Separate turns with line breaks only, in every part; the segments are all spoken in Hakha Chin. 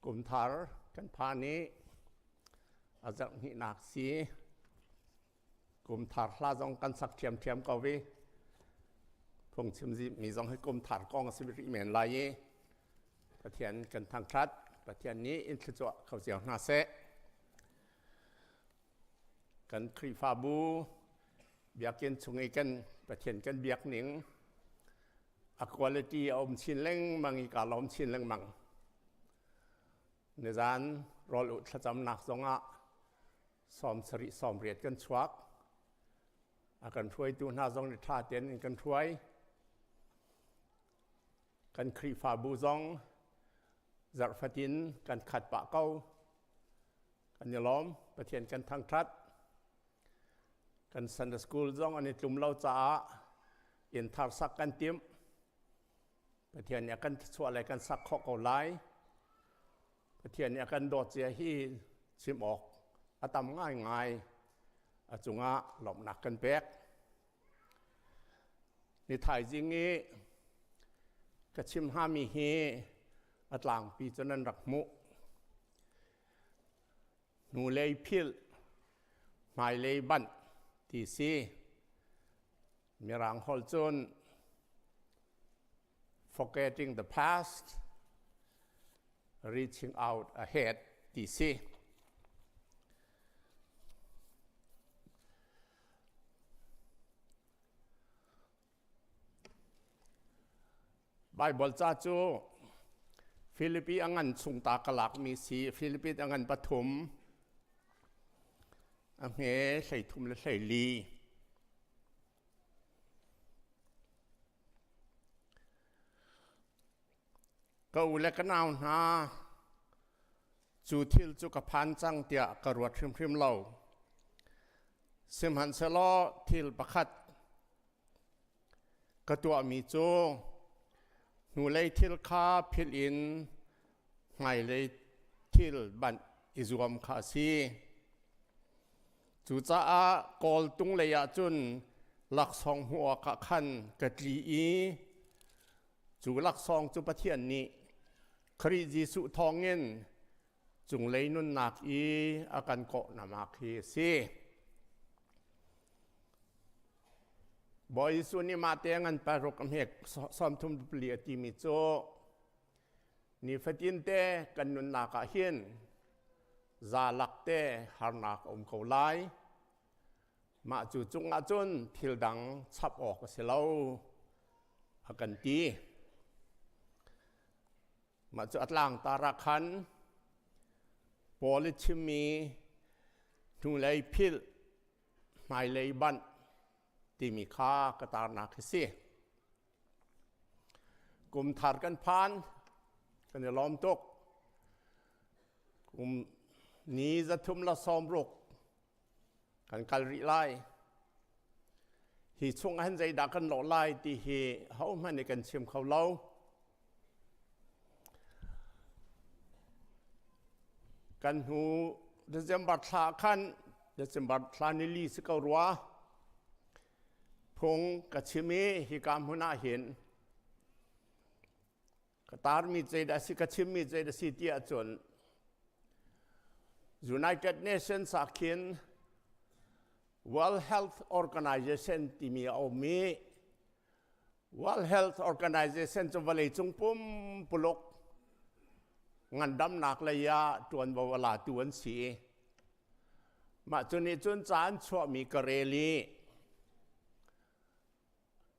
Kumthar kan phan i a zarh hnihnak si. Kumthar hla zong kan sak ṭhiamṭhiam ko i phungchim mi zong hi kumthar kong a si rih men lai i Pathian kan thangṭhat. Pathian nih in thluachuah kho cio hna seh. Kan Khrihfabu biakinn chung i kan Pathian kan biak ning a quality a um chin lengmang i kaa lawm chin lengmang. Nizan rawl uh thlacamnak zongah 70 80 kan chuak. A kan hruaitu hna zong nih ṭha tein in kan hruai. Kan Khrihfabu zong zarh fatin kan khat pah ko. Kan i lawm. Pathian kan thangṭhat. Kan Sunday school zong an i tlum lo caah inn thar sak kan timh. Pathian nih a kan chuah le kan sak khawh ko lai. Pathian nih a kan dawt cia hi chim awk a tam ngaingai. A cungah lawmhnak kan pek. Ni thaizing i ka chim hngami hi a tlangpi cu nan rak hmuh. Hnulei philh, hmailei banh ti si. Mirang holh cun forgetting the past, reaching out ahead ti si. Baibal ca cu Filipi a ngan chung ta ka lakmi si. Filipi a ngan pathum, a hme 13 le 14. Ka u le ka nau hna, cu thil cu ka phan cang tiah ka ruat hrimhrim lo. Sihmanhsehlaw thil pakhat ka tuahmi cu hnulei thil kha philh in hmailei thil banh i zuam kha a si. Cucaah kawltung lei ah cun laksawng hmuh awkah khan ka tli i cu laksawng cu Pathian nih Khrih Jesuh thawngin cunglei nunnak i a kan kawhnak hi a si. Bawi Jesuh nih mah te ngan paruk a hmek 34 a timi cu nifatin te kan nunnak ah hin zalak te harnak a um ko lai. Mah cu cungah cun thil dang chap awk a si lo a kan ti. Mah cu a tlangtar ah khan Paul i chimmi hnulei philh, hmailei banh timi kha ka tarnak hi si. Kum thar kan phan, kan i lawm tuk. Kum ni 36 kan kal rih lai. Hi chung ah hin zeidah kan lawh lai ti hi hohmanh nih kan chim kho lo. Kan hnu December thla khan December thla ni li si ko rua phung ka chim i hika hmun ah hin ka tarmi zeidah si ka chimmi zeidah si ti ahcun United Nations ah khin World Health Organization timi a um i World Health Organization cu vawleicung pumpuluk ngandamnak lei ah ṭuanvo a latu an si i mah cu nih cun ca an chuahmi ka rel i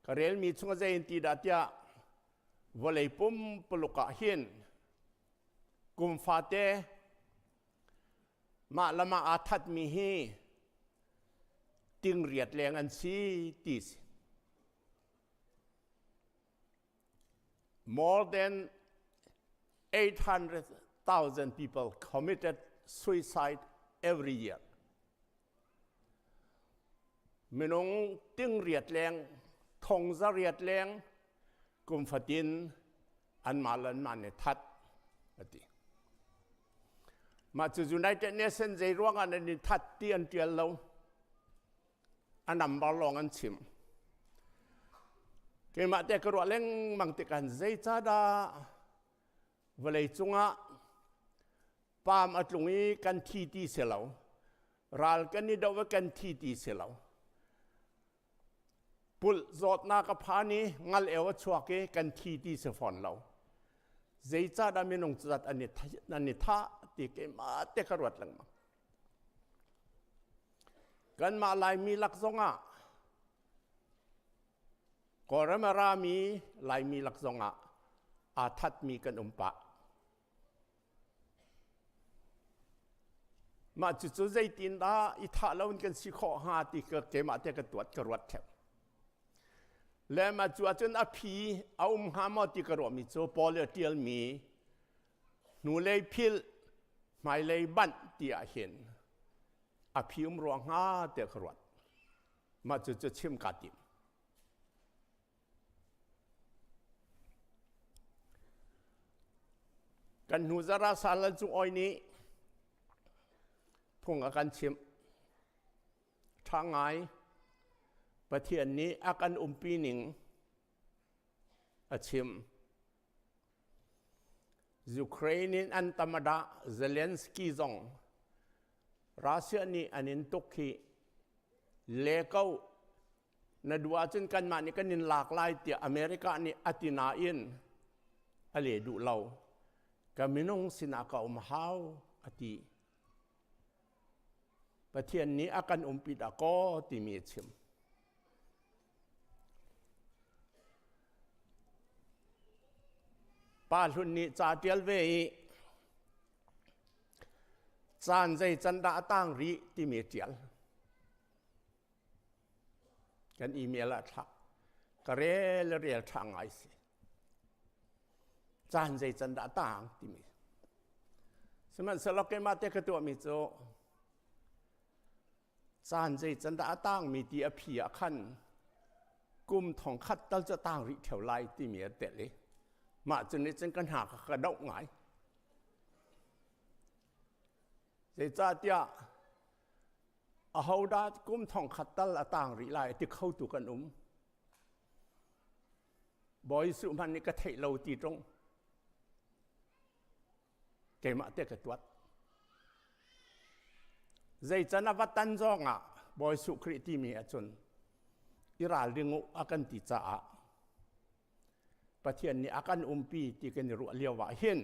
ka relmi chung a zei in ti dah tiah vawlei pumpuluk ah hin kum fate mah le mah aa thatmi hi 800 leng an si ti si. More than 800,000 people committed suicide every year. Minung 800 leng, 800,000 leng kum fatin anmah le anmah nih that a ti. Mah cu United Nations zei ruangah nan i that ti an tial lo. A number lawng an chim. Keimah te ka ruah lengmang tikah zeicadah vawlei cungah. Paam a tlung i kan thi ti si lo. Ral kan i do i kan thi ti si lo. Pulh zawtnak a phan i ngal eo a chuak i kan thi ti si fawn lo. Zeicahdah minung zat an i, an i thah ti keimah te ka ruat lengmang. Kanmah Laimi lak zongah Kawlram a rami Laimi lak zongah aa thatmi kan um pah. Mah cucu zeitindah i thah loin kan si khawh hnga ti ka keimah te ka tuat ka ruat theu. Le mah cu ahcun a phi a um hnga maw ti ka ruahmi cu Paul a ṭialmi hnulei philh hmailei banh ti ah hin a phi um rua hnga tiah ka ruat. Mah cucu chim kaa tim. Kan hnu zara sal cung oi nih phung a kan chimh. Ṭha ngai Pathian nih a kan umpi ning a chim. Ukraine in an tamada Zelensky zong Russia nih an in tuk hi le ko na duh ahcun kanmah nih kan in lak lai tiah America nih a ti nain a le duh lo. Ka minung sinah ka um hau a ti. Pathian nih a kan umpi dah kaw timi a chim. Pa hlun nih ca ṭial ve i caan zei can dah a tang rih timi a ṭial. Kan email ah thlah. Ka rel rel ṭha ngai si. Caan zei can dah tang timi. Sihmanhsehlaw keimah te ka tuahmi cu caan zei can dah a tangmi ti a phi ah khan kum thong khat tal cu tang rih ṭheo lai timi a tel i mah cu nih cun ka hna ka ka doh ngai. Zeicahtiah ahodah kum thong khat tal a tang rih lai ti khotu kan um. Bawi Jesuh hmanh nih ka theih lo ti ṭung. Keimah te ka tuat. Zeican a va tan zong ah Bawi Jesuh Khrih timi ahcun i ralring u a kan ti caah Pathian nih a kan umpi ti kan i ruah lio ah hin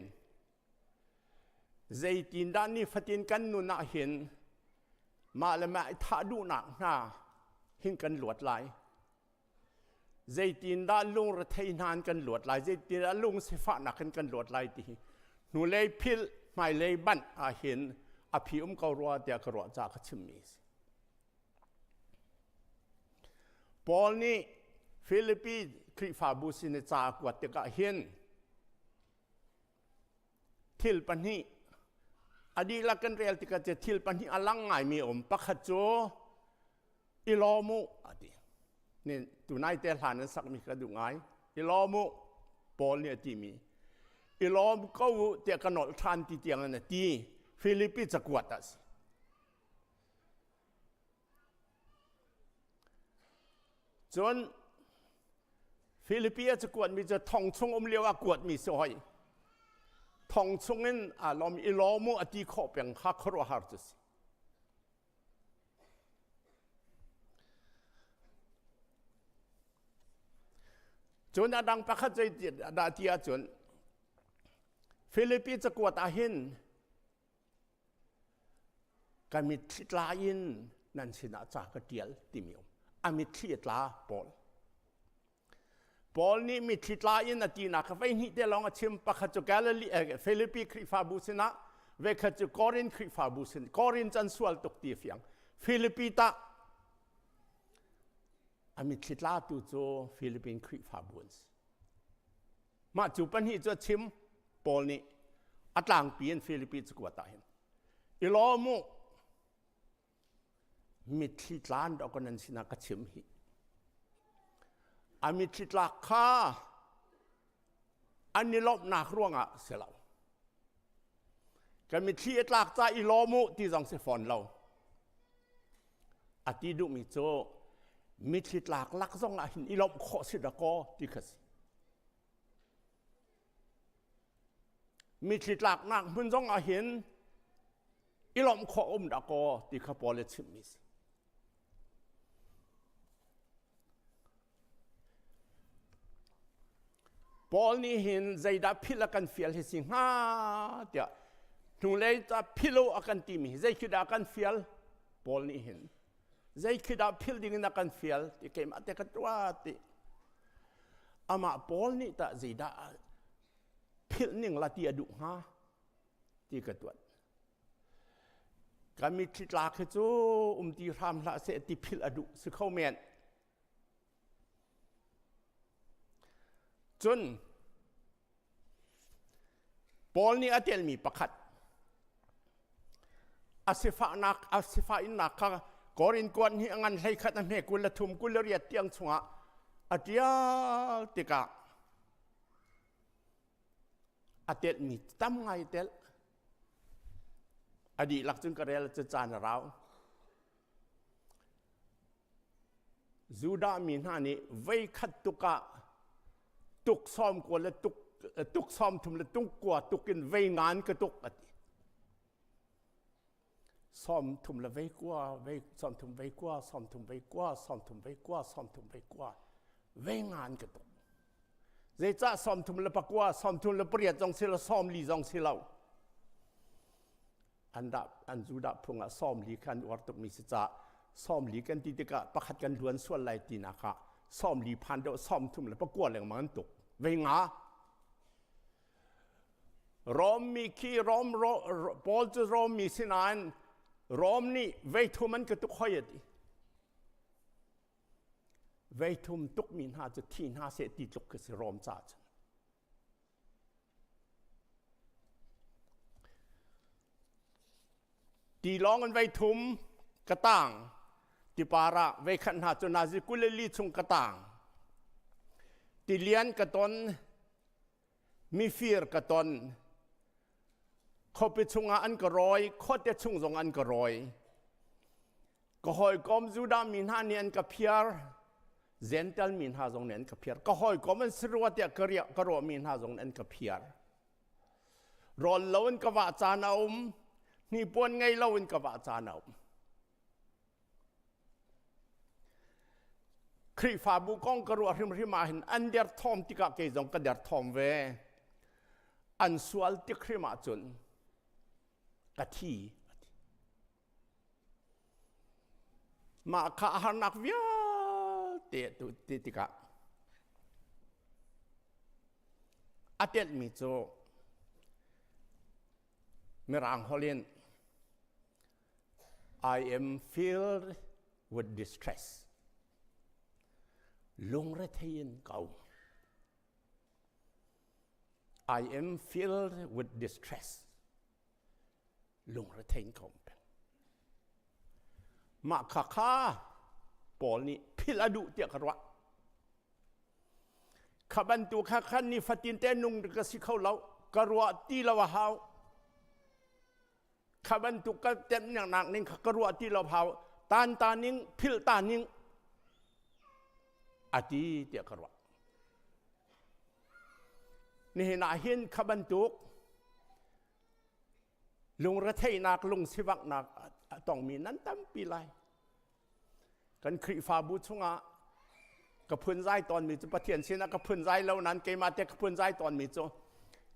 Zeitindah nifatin kan nun ah hin mah le mah i thah duhnak hna hin kan luat lai. Zeitindah lungrethei hna in kan luat lai, zeitindah lung sifahnak in kan luat lai ti hi hnulei philh, hmailei banh ah hin a phi um ko rua tiah ka ruah caah ka chimmi a si. Paul nih Filipi Khrihfabu sin i ca a kuat tikah hin Thil pahnih a dihlak kan rel tikah cu thil pahnih a lang ngaimi a um. Pakhat cu i lawm u a ti. Ni tunai te hlan an sakmi ka duh ngai. I lawm u Paul nih a timi. I lawm ko u tiah ka nolh ṭhan ti tiang in a ti. Filipi cakuat ah a si. Cun Filipi a cakuatmi cu thong chung um lio ah kuatmi si hoi. Thong chung in aa lawm i lawm u a ti khawh peng kha khuaruahhar cu si. Cun a dang pakhat zei dah ti ahcun Filipi cakuat ah hin Ka mitthli tla in nan sinah ca ka ṭial timi um. A mitthli a tla Paul. Paul nih mitthli tla in a tinak kha voihnih te lawng a chim. Pakhat cu Galilee, eh, Philippi Khrihfabu sinah, voikhat cu Korin Khrihfabu sin. Korin can sual tuk ti a fiang. Philippi tah a mitthli tlatu cu Philippine Khrihfabu an si. Mah cu pahnih cu a chim Paul nih a tlangpi in Filipi cakuat ah hin i lawm u mitthli tlan dawk nan sinah ka chim hi a mitthli tlak kha an i lawmhnak ruangah si lo ka mitthli a tlak ca i lawm u ti zong si fawn lo a ti duhmi cu mitthli tlak lak zong ah hin i lawmh khawh si dakaw ti kha si Mitthli tlaknak hmun zong ah hin i lawmh khawh um dah kaw ti kha Paul a chimmi si. Paul nih hin zeidah philh a kan fial hi si hnga tiah hnulei ta philo a kan timi hi zei khi dah a kan fial Paul nih hin zei khi dah philh ding in a kan fial ti keimah te ka tuah ti amah Paul nih tah zeidah philh ning la ti a duh hnga ti ka tuat Kan mitthli tlak hi cu um ti hram hlah seh ti philh a duh si kho men. Cun Paul nih a telmi pakhat a sifahnak a sifah innak kha Korin kuan hi a ngan hlei khat a hme 23 28 tiang chungah a ṭial tikah a telhmi tam ngai telh a dihlak cun ka rel cu caan a rau Judah mi hna nih vei khat tuk ah tuk sawm kua le tuk tuk sawm thum le tung kua tuk in vei ngan ka tuk a ti sawm thum le vei kua vei sawm thum vei kua sawm thum vei kua sawm thum vei kua sawm thum vei kua vei ngan ka tuk Zeicah 34, 38 zong si lo, 40 zong si lo. An dah an Judah phung ah 40 kha an uar tukmi si caah 40 kan ti tikah pakhat kan luan sual lai tinak ah 40 phan deuh 39 lengmang an tuk. Vei nga. Rom mi khi Rom Paul cu Rom mi sinain Rom nih vei thum an ka tuk hoi a ti. Veithum tukmi hna cu thi hna seh ti tluk khi si Rom ca cun. Tilawng in veithum ka tang tipar ah veikhat hna cu nazi 24 chung ka tang. Tilian ka ton, mifir ka ton, khuapi chungah an ka rawi, khuate chung zong an ka rawi. Ka hawikom Judah mi hna nih an ka phiar, Gentle mi hna zong nih an ka phiar. Ka hawikom an si rua tiah ka riah ka ruahmi hna zong nih an ka phiar. Rawl lo in ka vah caan a um, hnipuan ngei lo in ka vah caan a um. Khrihfabu kong ka ruah hrimhrim ah hin an derthawm tikah kei zong ka derthawm ve. An sual tik hrim ahcun ka thi. Mah kha a harnak vialte ti tikah a telhmi cu Mirang holh in I am filled with distress. Lungrethei in ka um. I am filled with distress. Lungrethei in ka um peng. Mah kha kha Paul nih philh a duh tiah ka ruah. Kha bantuk kha khan nifatin te nung ka si kho lo, ka ruah ti lo a hau. Kha bantuk ka temnak ning kha ka ruah ti lo hau. Tan ta ning, philh ta ning a ti tiah ka ruah. Nihin ah hin kha bantuk lungretheihnak lungsivanghnak a tongmi nan tampi lai. Kan Khrihfabu chungah ka phunzai tawnmi cu Pathian sinah ka phunzai lo nain keimah te ka phunzai tawnmi cu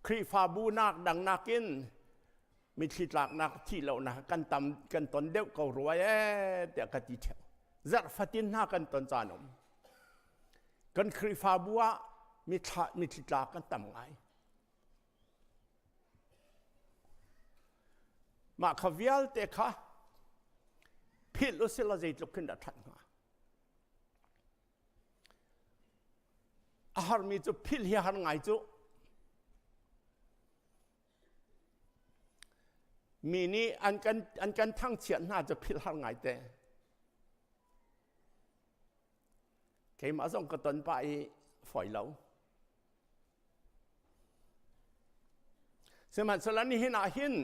Khrihfabu nak dang nakin mitthli tlaknak thih lonak kan tam kan ton deuh ko rua ee tiah ka ti ṭheo. Zarh fatin hna kan ton caan um. Kan Khrihfabu ah mithla mitthli tlak kan tam ngai. Mah kha vialte kha philh u sila zeitluk khin dah ṭhat hnga. A harmi cu philh hi har ngai cu. Mi nih an kan an kan thangchiat hna cu philh har ngai te. Keimah zong ka ton pah i fawi lo. Sihmanhsehlaw nihin ah hin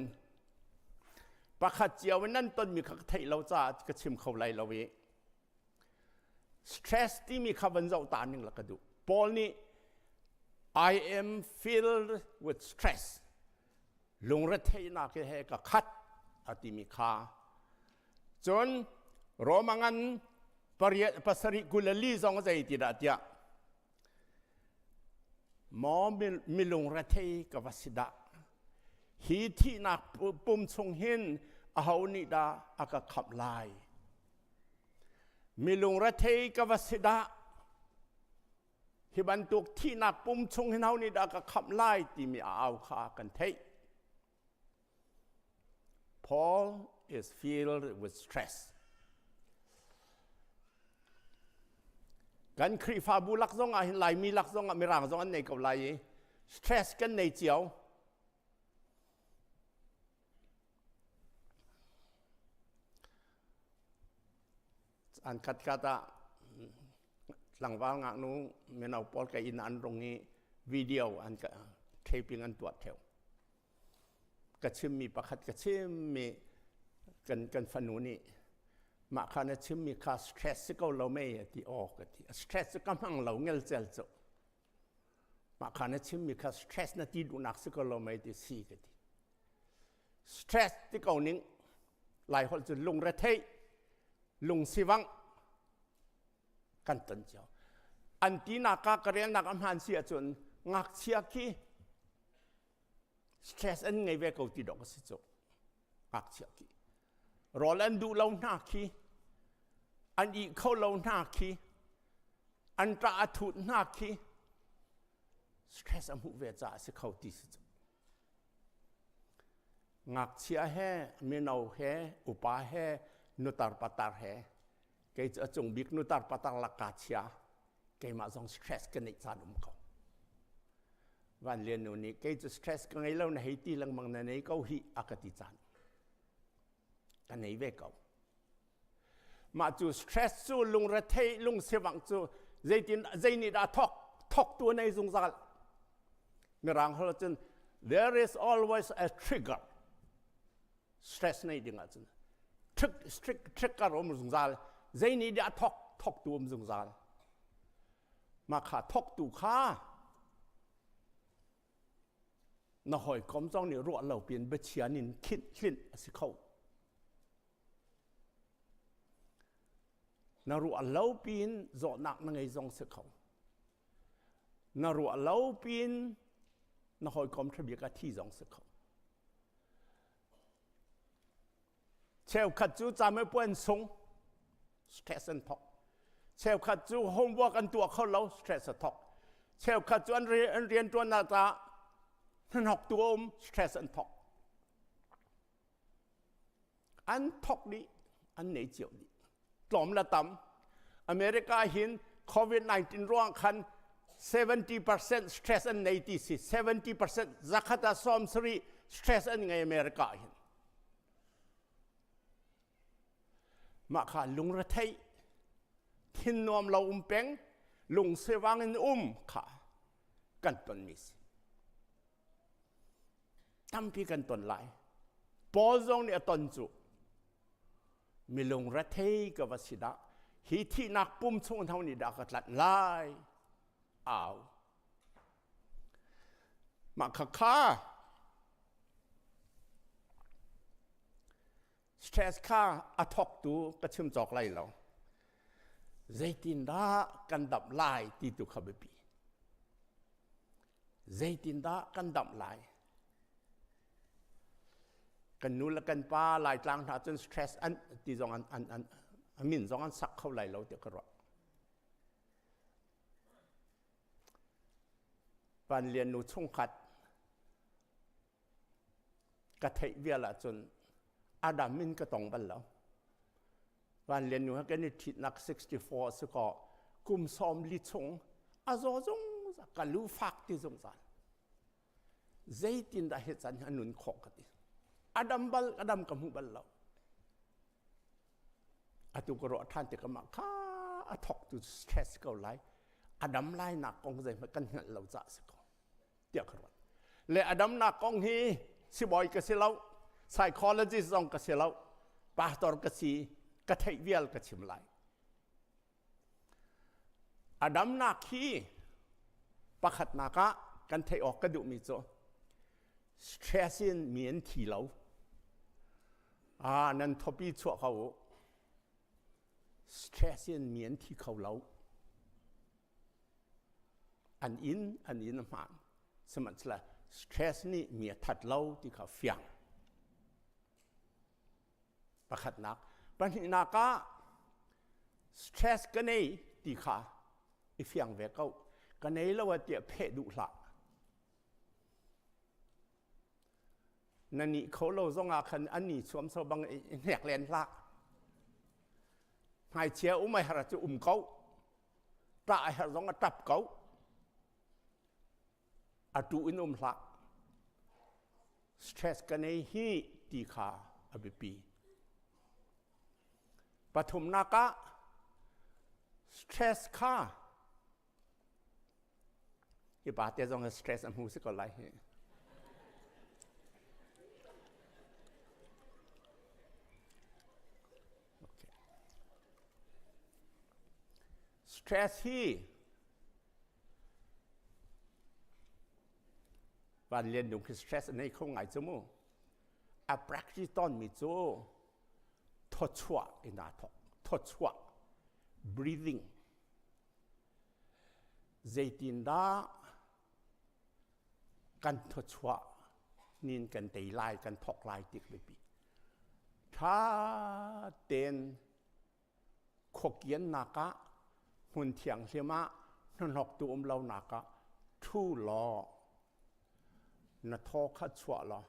pakhat cio in nan tonmi kha ka theih lo caah ka chim kho lai lo i stress timi kha van zoh ta ning la ka duh. Paul nih I am filled with stress. Lungretheihnak he ka khat. a timi kha. Cun Roma ngan pariat pasarih 24 zong zei ti dah tiah Maw milung rethei ka va si dah. Hi thihnak pum chung hin aho nih dah a ka khamh lai? Milung rethei ka va si dah. Hi bantuk thihnak pum chung hin aho nih dah ka khamh lai timi a au kha kan theih. Paul is filled with stress. Kan Khrihfabu lak zong ah hin Laimi lak zong ah Mirang zong an nei ko lai i stress kan nei cio. An khat khat ah tlangval ngaknu mino pawl ka inn an rung i video an ka taping an tuah theo. Ka chimmi pakhat ka chimmi kan kan fanu nih mah kha na chimmi kha stress si ko lo mei a ti aw ka ti stress cu ka hmang lo ngelcel cu mah kha na chimmi kha stress na ti duhnak si ko lo mei ti si ka ti stress ti ko ning lai holh cu lungretheih lungsivangh kan ton cio an tinak ka ka relnak a hmaan si ahcun ngakchia khi stress an ngei ve ko ti dawh ka si cu ngakchia khi rawl an duh lo hna khi an ih kho lo hna khi an ṭah a thut hna khi stress a hmuh ve caah a si kho ti si cu ngakchia he mino he upa he nutar patar he kei cu a cung bik nutar patar lak chia keimah zong stress ka neih caan um ko Van Lian nu nih kei cu stress ka ngei lo na hei ti lengmang na nei ko hi a ka ti caan ka nei ve ko mah cu stress cu lungrethei lungsivang cu zeitin zei nih dah thok thok tu nei zungzal mirang hol cun there is always a trigger stress nei ding ahcun trick strict trigger um zungzal zei nih dah thok thok tu um zungzal mah kha thok tu kha na hawikom zong nih ruah lo piin biachian in khinh hlinh a si kho na ruah lo piin zawtnak na ngei zong si kho na ruah lo piin na hawikom ṭhabik a thi zong si kho Cheukhat cu camepuai an sung, stress an thok. Cheukhat cu homework an tuah kho lo, stress a thok. Cheukhat cu an rian rianṭuannak caah hnahnok tu a um, stress an thok. An thok dih, an nei cio dih. Tlawm le tam. America hin COVID-19 ruang khan 70% stress an nei ti si 70% zakhat ah sawm sarih stress an ngei America hin Mah kha lungretheih, thin nuam lo um peng, lungsivang in um kha kan tonmi si. Tampi kan ton lai. Paul zong nih a ton cu mi lungrethei ka va si dah hi thihnak pum chung hno nih dah ka tlanh lai au Mah khakha stress kha a thawktu ka chim cawk lai lo. Zeitindah kan damh lai ti tu kha biapi. Zeitindah kan damh lai? Kan nu le kan pa Laitlang hna cun stress an ti zong an an an a min zong an sak kho lai lo tiah ka ruah. Van Lian nu chungkhat ka theih vial ahcun Adam in ka tong bal lo. Van Lian nu he kan i ṭhitnak 64 si kaw kum 40 chung a zaw zungzal ka lu fak ti zungzal. Zeitindah hi can hi a nun khawh ka ti. Adam bal Adam ka hmu bal lo. Atu ka ruah ṭhan tikah mah kha a thawk tu stress ko lai. A dam lai nak kong zeihmanh kan hngalh lo caah si ko tiah ka ruat. Le a damnak kong hi sibawi ka si lo, psychologist zong ka si lo, pastor ka si, ka theih vial ka chim lai. A damnak hi pakhatnak ah kan theih awk ka duhmi cu stress in mi an thi lo. Ah, nan thopi chuah ko u. Stress in mi an thi kho lo. An inn, an inn a hmaan. Sihmanhsehlaw stress nih mi a that lo ti kha fiang. Pakhatnak. Pahnihnak ah stress ka nei ti kha i fiang ve ko. Ka nei lo ah tiah pheh duh hlah. Na nih kho lo zong ah khan an ni chuam so bang i hnek len hlah. Hmaichia um ai har cu um ko. Ṭah ai har zong a ṭap ko. A tu in um hlah. Stress ka nei hi ti kha a biapi. Pathumnak ah stress kha Hi pa te zong stress a hmu si ko lai hi. Okay. Stress hi van lian nung khi stress a nei kho ngai cu mu. A practice ton mi cu thawchuah in aa thawk. Thawchuah breathing Zeitindah kan thawchuah nin kan tei lai, kan thawk lai ti kha biapi. Ṭha tein khuakiannak ah hmun thianghlim ah hnahnawktu um lonak ah ṭhu law na thaw kha chuah law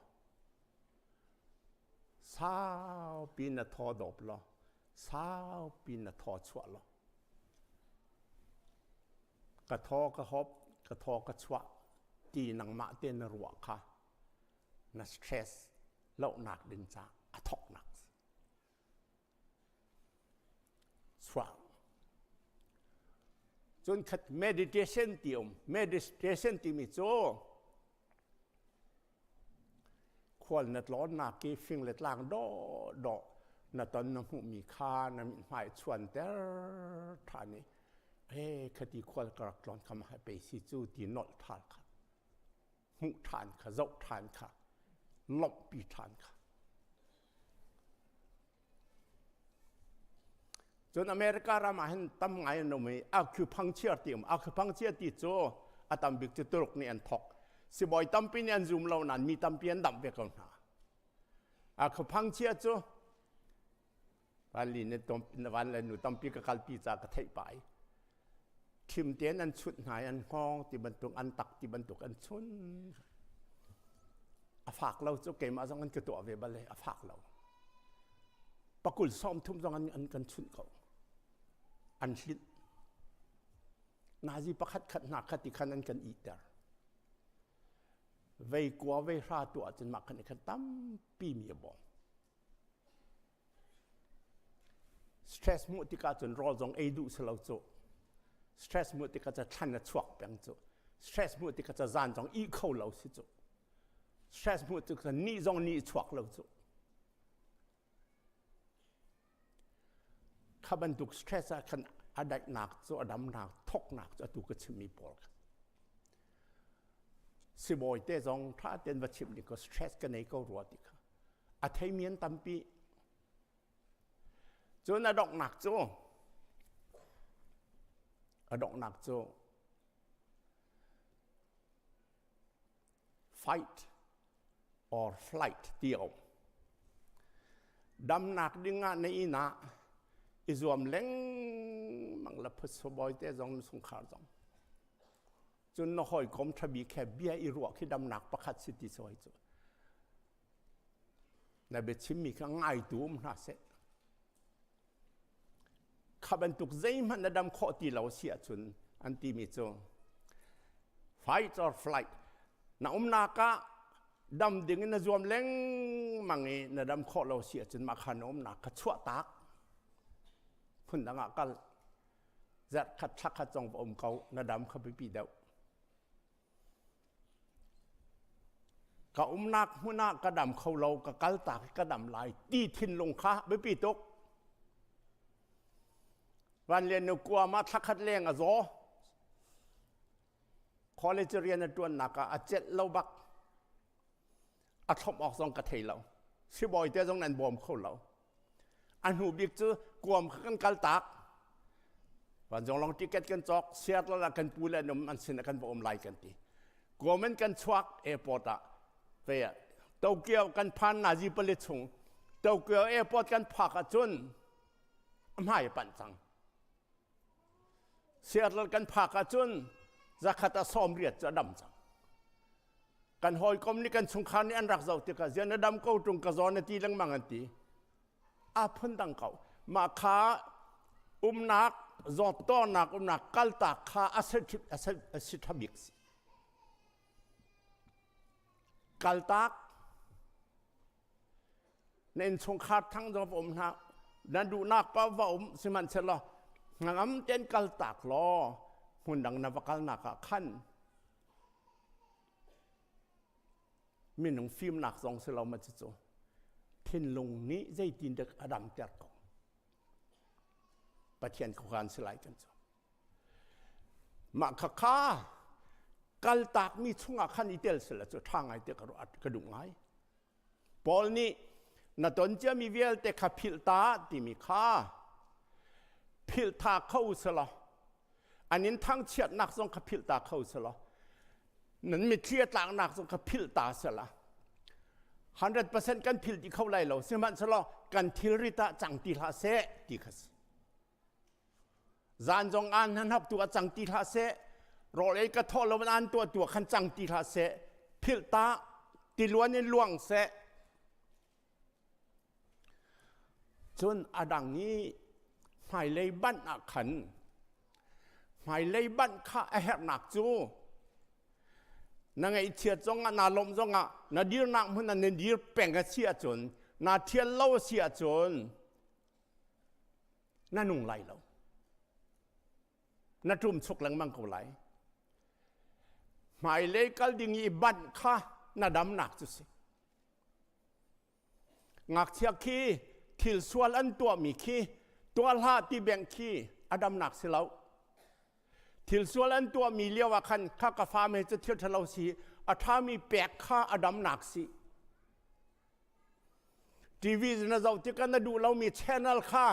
saupi na thaw dawp law saupi na thaw chuah law Ka thaw ka hop, ka thaw ka chuah ti nangmah te na ruah kha na stress lohnak ding ca a thoknak chuah. Cun khat meditation ti um. Meditation timi cu Khual na tlawnnak i fing le tlang dawhdawh na ton na hmuhmi kha na mithmai chuanter ṭhan i he khati khual ka rak tlawn kha mah pei si cu ti nolh ṭhal kha hmuh ṭhan kha zoh ṭhan kha lawmhpi ṭhan kha Cun America ram ah hin tam ngai an um i acupuncture ti um. Acupuncture ti cu a tam bik cu Turk nih an thok. Sibawi tampi nih an zum lo nain mi tampi an damh ve ko hna. Acupuncture cu van li ne tom van le nu tampi ka kalpi ca ka theih pai. Thim tein an chunh hna i an hngawng ti bantuk an tak ti bantuk an chun. A fak lo cu keimah zong an ka tuah ve bal a fak lo. Pakul sawm thum zong an, an kan chunh ko. An hlinh. Nazi pakhat khat hna khat ti khan an kan iter. Vei kua vei hra tuah cun mah khan khan tampi mi a bawm. Stress hmuh tikah cun rawl zong ei duh si lo cu. Stress hmuh tikah cun thlan a chuak peng cu. Stress hmuh tikah cun zan zong ih kho lo si cu. Stress hmuh tikah ni zong ni chuak lo cu. Kha bantuk stress ah khan a daihnak cu a damnak thoknak cu atu ka chimmi pawl kha. Sibawi te zong tha tein va chimh ding ko stress ka nei ko rua ti kha. A theimi an tampi. Cun a donghnak cu a donghnak cu fight or flight ti a um. Damnak ding ah na inn ah i zuam lengmang la phusabawi te zong na chungkhar zong. Cun na hawikom ṭhabik he bia i ruah khi damnak pakhat si ti sawi cu. Na biachimmi kha ngaitu um hna seh. Kha bantuk zeihmanh na dam khawh ti lo si ahcun an timi cu fight or flight na umnak ah dam ding in na zuam lengmang i na dam khawh lo si ahcun mah kha na umnak kha chuah tak phundang ah kal zarh khat thla khat zong va um ko na dam kha biapi deuh Ka umnak hmun ah ka dam kho lo, ka kal tak i ka dam lai ti thinlung kha biapi tuk. Van Lian nu kuam ah thlakhat leng a zaw. College rian a ṭuannak ah a celh lo bak. A thlop awk zong ka thei lo. Sibawi te zong nan bawm kho lo. A hnu bik cu kuam kha kan kal tak. Vanzong long ticket kan cawk, Seattle ah kan pu le an um an sin ah kan va um lai kan ti. Kuam in kan chuak airport ah ve ah Tokyo kan phan nazi pali chung Tokyo airport kan phak ahcun a hmai a panh cang. Seattle kan phak ahcun zakhat ah 80 cu a dam cang. Kan hawikom nih kan chungkhar nih an rak zoh tikah zian na dam ko ṭung ka zawn na ti lengmang an ti. Aa phundang ko. Mah kha umnak zawttornak umnak kaltak kha a si ṭha bik si. Kaltak na innchungkhar thang zong va um hna na duhnak pa va um sihmanhsehlaw hnangam tein kaltak law hmun dang na va kalnak ah khan minung fimnak zong si lo ma cucu thinlung nih zeitin dek a damter ko Pathian khuakhan si lai kan cu mah kha kha kaltakmi chungah khan i tel sila cu ṭha ngai te ka ruah ka duh ngai Paul nih na ton ciami vialte kha philh ta timi kha philh tha kho selaw an in thangchiatnak zong kha philh ta kho selaw nan mitthli a tlaknak zong kha philh ta sela 100% kan philh ti kho lai lo sihmanhsehlaw kan thilrit ah cang ti hlah seh ti kha si Zan zong aan hnan hap tu a cang ti hlah seh. Rawl ei ka thawh lo an tuah tu khan cang ti hlah seh. Philh ta tiluan in luang seh. Cun a dang i hmailei banh ah khan hmailei banh kha a herhnak cu na ngaihchiat zongah naa lawmh zongah na dirnak hmun ah na dir peng a si ahcun naa ṭhial lo a si ahcun na nung lai lo na ṭum chuk lengmang ko lai hmailei kal ding i banh kha na damnak cu si ngakchia khi thil sual an tuahmi khi tuah hlah ti beng khi a damnak si lo thil sual an tuahmi lio ah khan kha ka fa me cu thil ṭhalo si a ṭhami pek kha a damnak si TV na zoh tikah na duh lomi channel kha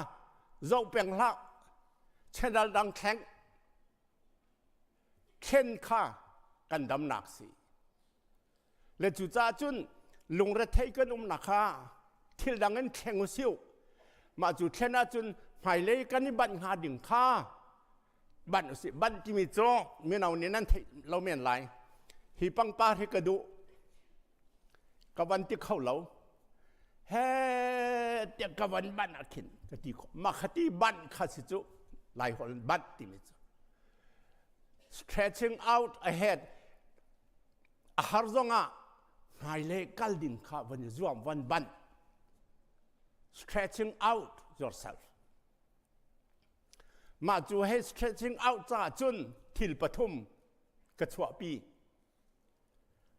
zoh peng hlah. Channel dang thleng. Thlen kha kan damnak si. Le cucaah cun lungrethei kan umnak kha thil dang in thleng u siu. Mah cu thlen ahcun hmailei kan i banh hnga ding kha banh u sih. Banh timi cu mino nih nan theih lo men lai. Hi pangpar hi ka duh. Ka van ti kho lo. He tiah ka van banh ah khin ka ti khawh. Mah kha ti banh kha si cu Lai holh in banh timi cu. Stretching out ahead a har zongah hmailei kal ding kha van i zuam van banh. Stretching out yourself. Mah cu he stretching out caah cun thil pathum ka chuahpi.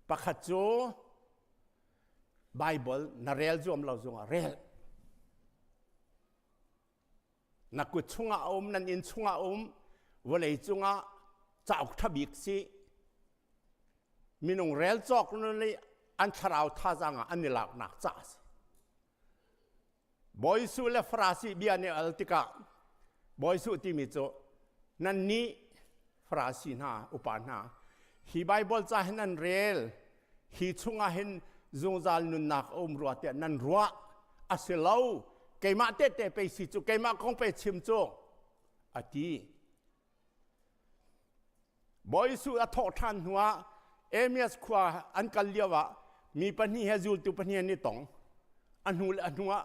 Pakhat cu Bible na rel zuam lo zongah rel. Na kut chungah a um, nan inn chungah a um, vawlei cungah cauk ṭha bik si. Minung rel cawk le an thlarau thazaang ah an i laknak ca a si. Bawi Jesuh le Farasi bia nih al tikah Bawi Jesuh timi cu nannih Farasi hna upa hna hi Baibal ca hin nan rel hi chungah hin zungzal nunnak a um rua tiah nan ruah a si lo keimah tehte pei si cu keimah kong pei chim cu a ti Bawi Jesuh a thawh ṭhan hnuah Emmaus khua an kal lioah mi pahnih he zultu pahnih an i tong. A hnu le a hnuah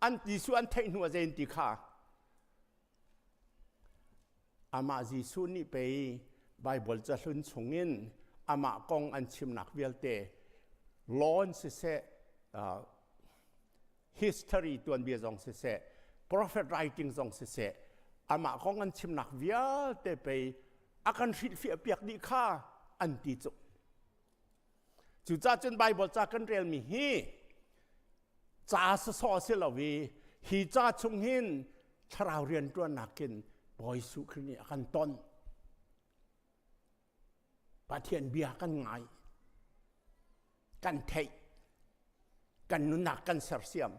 an Jesuh an theih hnuah zei an ti kha amah Jesuh nih pei Baibal cahlun chungin amah kong an chimnak vialte lawn siseh history tuanbia zong siseh prophet writing zong siseh amah kong an chimnak vialte pei a kan hrilhfiah piak dih kha an ti cu cucaah cun Bible ca kan relmi hi ca sawsawh si lo i hi ca chung hin thlarau rianṭuannak in Bawi Jesuh Khrih nih a kan ton Pathian bia kan ngai kan theih. Kan nunnak kan sersiam.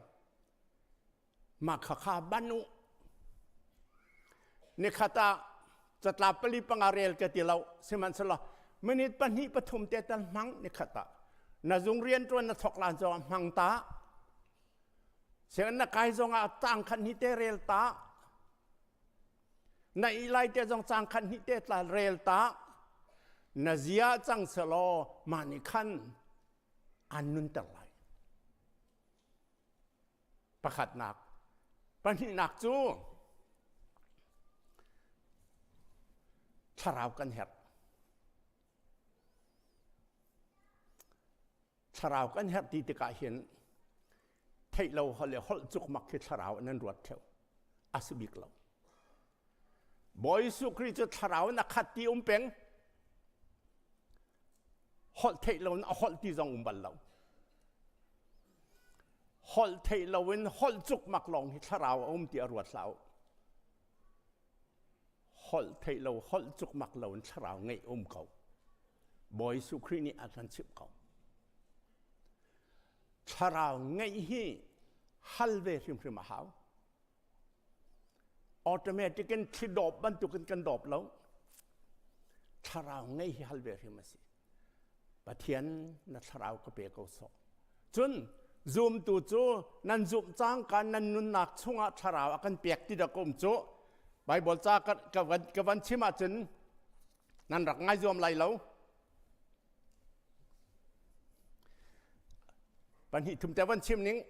Mah khakha ban u. Nikhat ah catlap pali panga rel ka ti lo sihmanhsehlaw minute pahnih pathum te tal hmang nikhat ah na zung rian ṭuan na thawk lan zong hmang ta sianginn na kai zong ah tang khat hnih te rel ta na i lai te zong cang khat hnih te tla rel ta na zia cang selaw mah nih khan an nunter lai Pakhatnak. Pahnihnak cu thlarau kan herh. Thlarau kan herh ti tikah hin theih lo holh le holh cukmak khi thlarau nan ruat theo. A si bik lo. Bawi Jesuh Khrih cu thlarau in a khat ti um peng. Holh theih lo in a holh ti zong um bal lo. Holh theih lo in holh cukmak lawng hi thlarau a um ti a ruat hlah u. Holh theih lo, holh cukmak lo in thlarau ngeih um ko. Bawi Jesuh Khrih nih a kan chimh ko. Thlarau ngeih hi hal ve hrimhrim a hau. Automatic in thli dawp bantukin kan dawp lo. Thlarau ngei hi hal ve hrim a si. Pathian na thlarau ka pe ko sawh. Cun zumtu cu nan zumh cangka nan nunnak chungah thlarau a kan pek ti dah ka um cu. Bible ca ka, ka, van, ka van chim ahcun nan rak ngai zuam lai lo. Pahnih thum te van chim ning.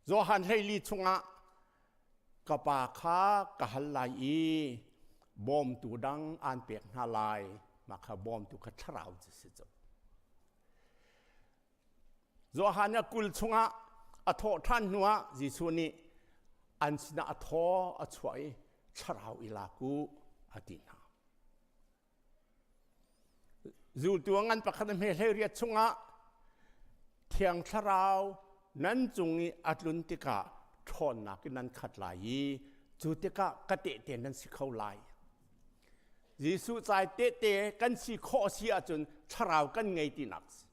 Johan 14 chungah ka pa kha ka hal lai i bawmtu dang aan pek hna lai mah kha bawmtu kha thlarau cu si cu Johan a kul chungah a thawh ṭhan hnuah Jesuh nih an sinah a thaw a chuah i thlarau i lak u a ti hna. Zultu a ngan pakhat a hme 18 chungah Thiang Thlarau nan cung i a tlun tikah ṭhawnnak in nan khat lai i cu tikah ka tehte nan si kho lai. Jesuh cai tehte kan si khawh si ahcun thlarau kan ngei tinak si.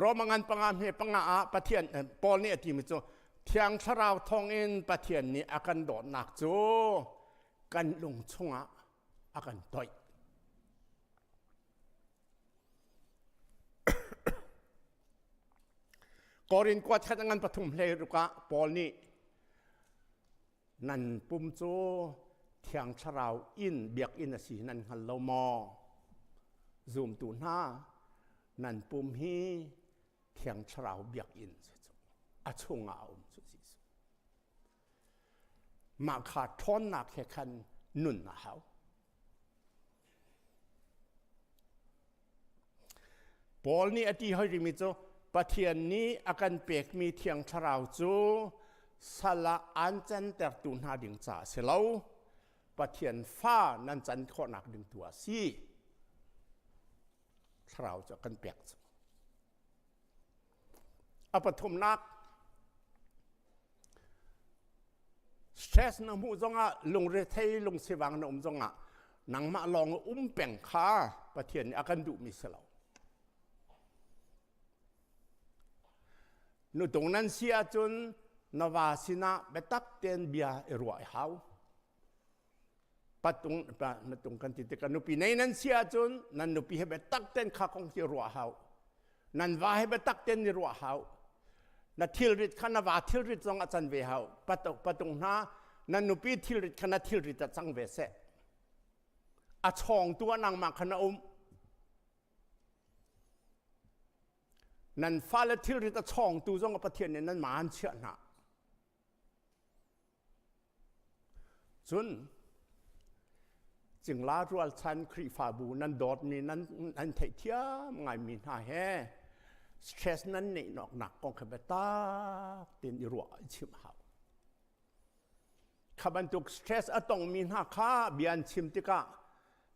Roma ngan panga hme panga ah Pathian Paul nih a timi cu Thiang Thlarau thawngin Pathian nih a kan dawtnak cu kan lung chungah a kan toih. Korin kuat khat ngan pathum hlei ruk ah Paul nih Nan pum cu Thiang Thlarau inn biakinn a si nan hngal lo maw? Zumtu hna, nan pum hi Thiang Thlarau biakinn si cu. A chungah a um cu Jesuh. Mah kha ṭhawnnak he khan nun a hau. Paul nih a ti hoi rihmi cu Pathian nih a kan pekmi Thiang Thlarau cu sal ah aan cantertu hna ding caah a si lo. Pathian fa nan can khawhnak ding tu a si. Thlarau cu a kan pek cu. A pathumnak stress na hmuh zongah lungrethei lungsivang na um zongah nangmah lawng um peng kha Pathian nih a kan duhmi si lo. Nutung nan si ahcun na va sinah biatak tein bia i ruah i hau. Patung pa nutung kan ti tikah nupi nei nan si ahcun nan nupi he biatak tein kha kong hi ruah hau. Nan va he biatak tein ni ruah hau. Na thilrit kha na va thilrit zong a can ve hau. Patung patung hna nan nupi thilrit kha na thilrit a cang ve seh. A chawngtu ah nangmah kha na um. Nan fale thilrit a chawngtu zong a Pathian nih nan ma an chiah hna. Cun cingla rualchan Khrihfabu nan dawtmi nan nan theihthiam ngaimi hna he stress nan neih nak kong kha biatak tein i ruah i chimh hau. Kha bantuk stress a tongmi hna kha bia an chim tikah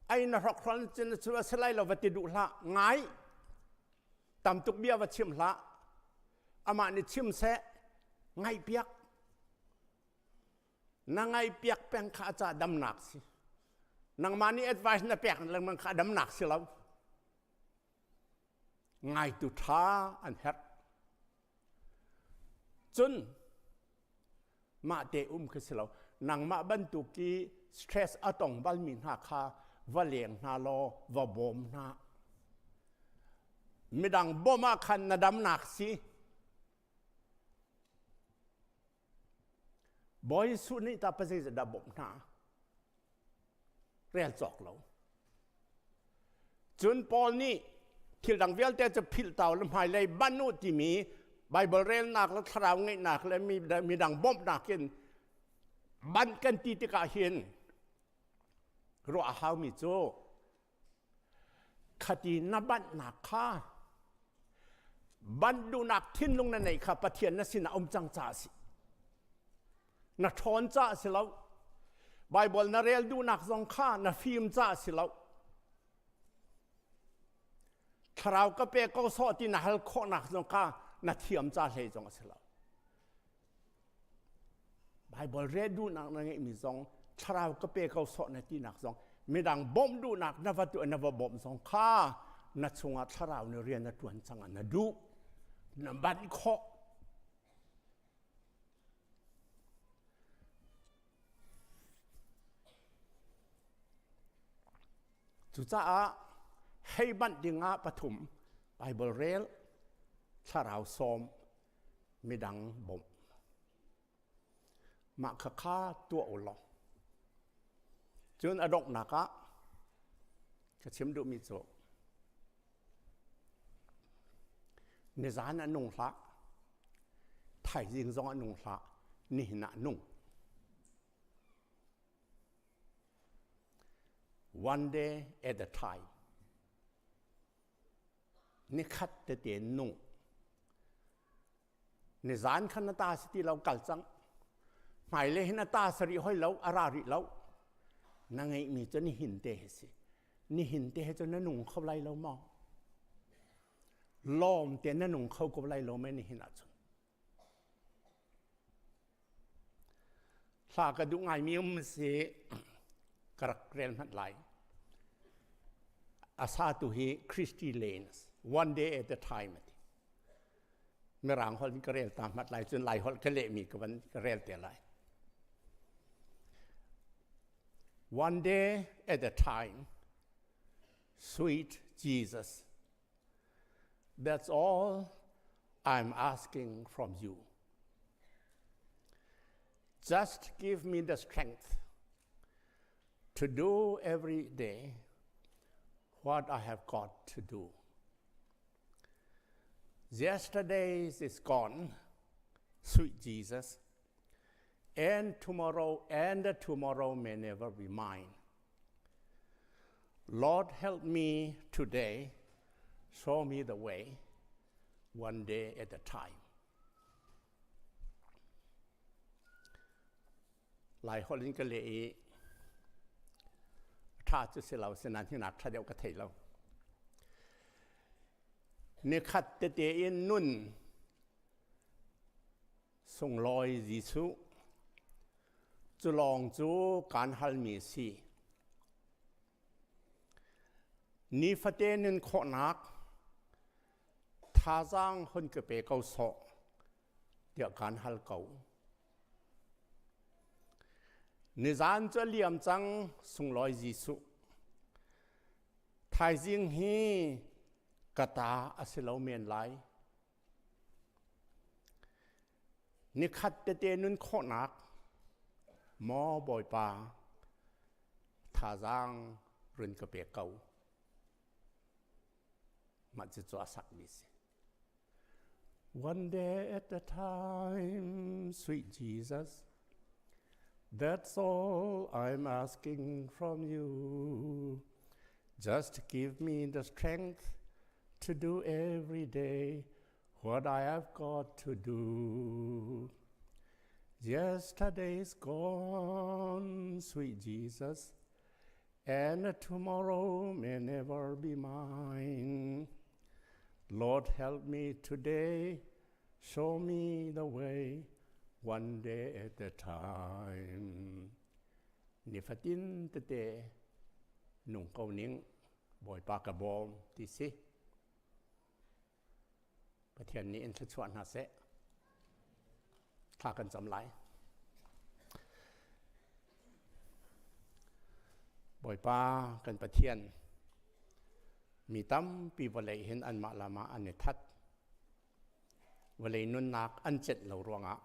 ai na hrokhrol cun cu a si lai lo va ti duh hlah ngai tam tuk bia va chim hlah amah nih chim seh ngaihpiak na ngaihpiak peng kha a ca damnak si. Nangmah nih advice na pek lengmang kha damnak si lo. Ngaitu ṭha an herh. Cun mah te um khi si lo. Nangmah bantuk i stress a tong balmi hna kha va leng hna law va bawm hna. Midang bawm ah khan na damnak si. Bawi Jesuh nih ta pazei dah bawmh hna? Rel cawk lo. Cun Paul nih thil dang vialte cu philh tau le hmailei ban u timi Bible relnak le thlarau ngeihnak le midang bawmhnak in ban kan ti tikah hin ruah a haumi cu Khati na banhnak kha banh duhnak thinlung na neih kha Pathian na sinah um cang caah a si. Na ṭhawn caah a si lo. Baibal na rel duhnak zong kha na fim caah a si lo. Thlarau ka pe ko sawh ti na hal khawhnak zong kha na thiam ca hlei zong a si lo. Baibal rel duhnak na ngeihmi zong thlarau ka pe ko sawh na tinak zong midang bawmh duhnak na va tuah na va bawmh zong kha na chungah thlarau nih rian na tuan cang na duh na banh khawh. Cucaah hei banh dingah pathum Baibal rel thlarau sawm midang bawmh. Mah khakha tuah u law. Cun a donghnak ah ka chim duhmi cu nizan a nung hlah, thaizing zong a nung hlah, nihin ah nung. One day at a time. Nikhat tete nung. Nizan khan na ta si ti lo kal cang. Hmailei hin a ta sari hoi lo, a ra rih lo. Na ngeihmi cu nihin te hi si. Nihin te he cu na nung kho lai lo maw? Lawm te na nung kho ko lai lo mei nihin ahcun? Hla ka duh ngaimi um si ka rak rel hmanh lai. A satu hi Christy Lanes, One Day at a Time ati. Mirang holh in ka rel ta hmat lai cun Lai holh ka lehmi ka van ka rel te lai. One day at a time, sweet Jesus, That's all I'm asking from you. Just give me the strength to do every day what I have got to do. Yesterday's is gone, sweet Jesus, and tomorrow and tomorrow may never be mine. Lord, help me today. Show me the way, one day at a time. Lai holh in ka leh i ṭha cu si lo, sinan hinak ṭha deuh ka thei lo. Nikhat tete in nun Sunglawi Jesuh, cu lawng cu kaan halmi a si. Nifate nun khawhnak thazaang hun ka pe ko sawh tiah kaan hal ko. Nizan cu a liam cang sunglawi Jesuh. Thaizing hi ka ta a si lo men lai. Nikhat tete nun khawhnak maw Bawipa thazaang run ka pek ko. Mah cucu a sakmi si. One day at a time, sweet Jesus, that's all I'm asking from you. Just give me the strength to do every day what I have got to do. Yesterday's gone, sweet Jesus, and tomorrow may never be mine. Lord, help me today, show me the way, one day at a time. Nifatin tete. Nung ko ning Bawipa ka bawm ti si. Pathian nih in thluachuah hna seh. Thla kan cam lai. Bawipa kan Pathian mi tampi vawlei hin anmah lam ah an i that. Vawlei nunnak an celh lo ruangah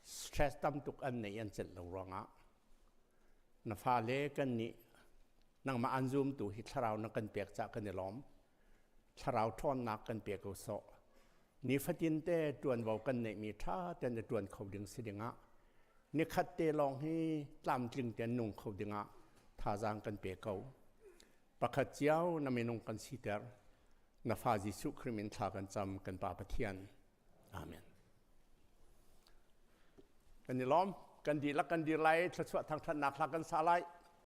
stress tam tuk an nei an celh lo ruangah na fale kan nih nangmah an zumtu hi thlarau na kan pek cah kan i lawm. Thlarau ṭhawnnak kan pe ko sawh. Nifatin te ṭuanvo kan neihmi ṭha tein na ṭuan kho ding si dingah nikhat te lawng hi tlamtling tein nung kho dingah thazaang kan pe ko. Pakhat cio na minung kan siter. Na fa Jesuh Khrih min thla kan cam kan Pa Pathian. Amen. Kan i lawm. Kan dihlak kan dir lai. Thluachuah thangṭhatnak hla kan sa lai.